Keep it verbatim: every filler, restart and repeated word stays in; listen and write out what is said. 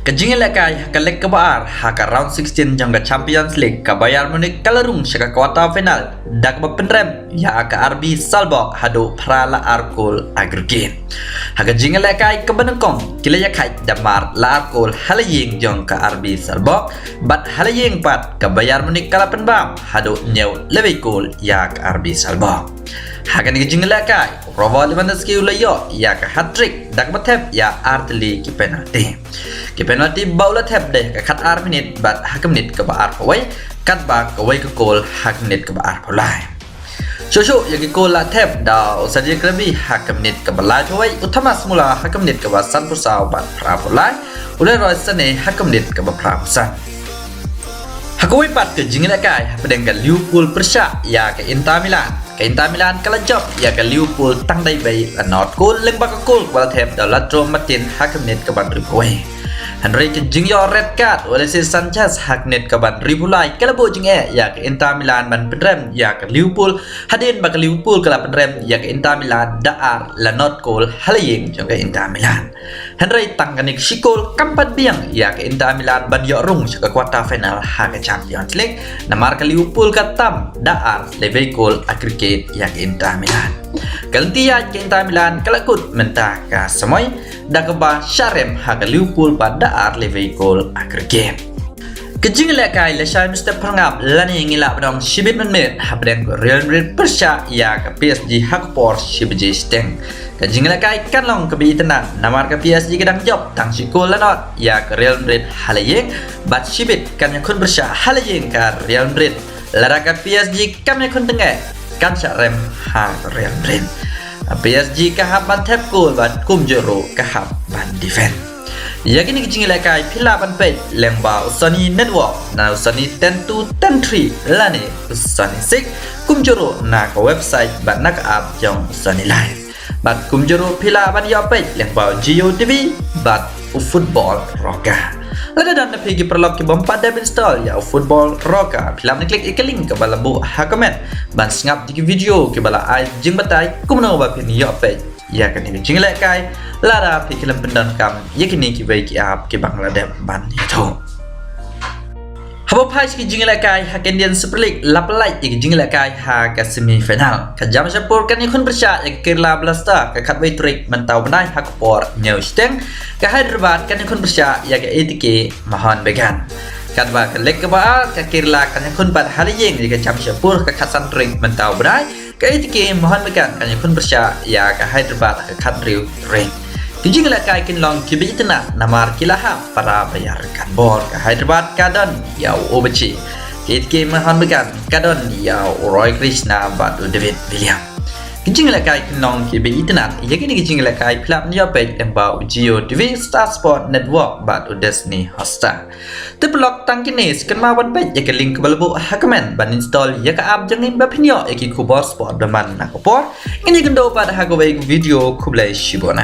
Ka jingïalehkai ha ka leg kaba ar ha ka round sixteen jong ka Champions League, ka Bayern Munich ka la rung sha ka quarter final da kaba pynrem ïa ka R B Salzburg haduh phra la ar kol aggregate. Ha ka jingïalehkai kaba nyngkong ki la ïakhaid da mar la ar kol ha la ïing jong ka R B Salzburg, bad ha la ïing pat ka Bayern Munich ka la pynbam haduh hynñiew la wei kol ïa ka R B Salzburg. Ha kane ka jingïalehkai, Robert Lewandowski u la ïoh ïa ka hat-trick da kaba thep ïa ar tylli ki penalty. Ki penalty ba u la thep dei ha ka khatar minit bad ha ka minit kaba arphew wei, katba kawei ka kol ha ka minit kaba arphew lai. Shuh shuh ïa ki kol la thep da u Serge Gnabry ha ka minit kaba laiphew wei, u Thomas Muller ha ka minit kaba sanphew saw bad phraphew lai, u Leroy Sané ha ka minit kaba phraphew san. Ha kawei pat ka jingïalehkai hapdeng ka Liverpool pyrshah ïa ka Inter Milan, ka Inter Milan ka la jop ïa ka Liverpool tang da iwei la not kol lyngba ka kol kaba la thep da u Lautaro Martinez ha ka minit kaba hynriewphew wei. Hynrei ka jingïoh red card u Alexis Sanchez ha ka minit kaba hynriewphew lai ka la buh jingeh ïa ka Inter Milan ban pynrem ïa ka Liverpool, hadien ba ka Liverpool ka la pynrem ïa ka Inter Milan da ar la not kol ha la ïing jong ka Inter Milan. Hynrei tang kane ka shi kol kam pat biang ïa ka Inter Milan ban ïoh rung sha ka quarter final ha ka Champions League, namar ka Liverpool ka tam da ar la wei kol aggregate ïa ka Inter Milan. Ka lynti ïaid ka Inter Milan ka la kut mynta ka samoi da kaba shah rem ha ka Liverpool bad da ar la wei kol aggregate. Ka jingïalehkai lashai mynstep phra ngap lane ngi lah ban ong shibit mynmiet hapdeng ka Real Madrid pyrshah ïa ka P S G ha ka por shi baje shiteng. Ka jingïalehkai kan long kaba itynnad namar ka P S G ka dang jop tang shi kol la not ïa ka Real Madrid ha la ïing, bad shibit kan ïakhun pyrshah ha la ïing ka Real Madrid. Lada ka P S G kam ïakhun tyngeh, kan shah rem ha ka Real Madrid. Ka P S G ka hap ban thep kol bad kumjuh ruh ka hap ban defend. Ïa kine ki jingïalehkai phi lah ban peit lyngba u Sony Network, na u Sony ten two ten three lane u Sony six, kumjuh ruh na ka website bad na ka app jong u Sony Live. Bad kumjuh ruh phi lah ban ïoh peit lyngba u Jio T V bad u Football Rocker. Lada don na phi ki paralok ki bym pat dep install ïa u Football Rocker, phi lah ban click ïa ka link kaba la buh ha comment ban sngap ïa ki video kiba la ai jingbatai kumno ba phin ïoh peit ïa kane ka jingïalehkai, lada phi khlem pyndonkam ïa kine kiwei ki app kiba nga la dep ban ïathuh. Haba phai sha ki jingïalehkai ha ka Indian Super League, la pynlait ïa ki jingïalehkai ha ka semi final. Ka Jamshedpur kan ïakhun pyrshah ïa ka Kerala Blasters ka khatwei tarik mynta u bnai ha ka por hynñiew shiteng. Ka Hyderabad kan ïakhun pyrshah ïa ka A T K Mohun Bagan. Katba ka leg kaba ar, ka Kerala kan ïakhun pat ha la ïing ïa ka Jamshedpur ka khatsan tarik mynta u bnai. Ka A T K Mohun Bagan kan ïakhun pyrshah ïa ka Hyderabad ha ka khathynriew tarik. Ki jingïalehkai kin long kiba itynnad namar ki la hap para ba ïaryngkat bor. Ka Hyderabad ka don ïa u Obachi. Ka A T K Mohun Bagan ka don ïa u Roy Krishna bad u David William. Ki jingïalehkai kin long kiba itynnad. Ïa kine ki jingïalehkai phi lah ban ïoh peit lyngba u Jio T V, Star Sport Network bad u Disney Hotstar. Te paralok, tang kine, sa kynmaw ban peit ïa ka link kaba la buh ha comment ban install ïa ka app jong ngi ba phin ïoh ïa ki khubor sport ba man na ka por. Ngin ïakynduh pat ha kawei ka video, khublei shibun.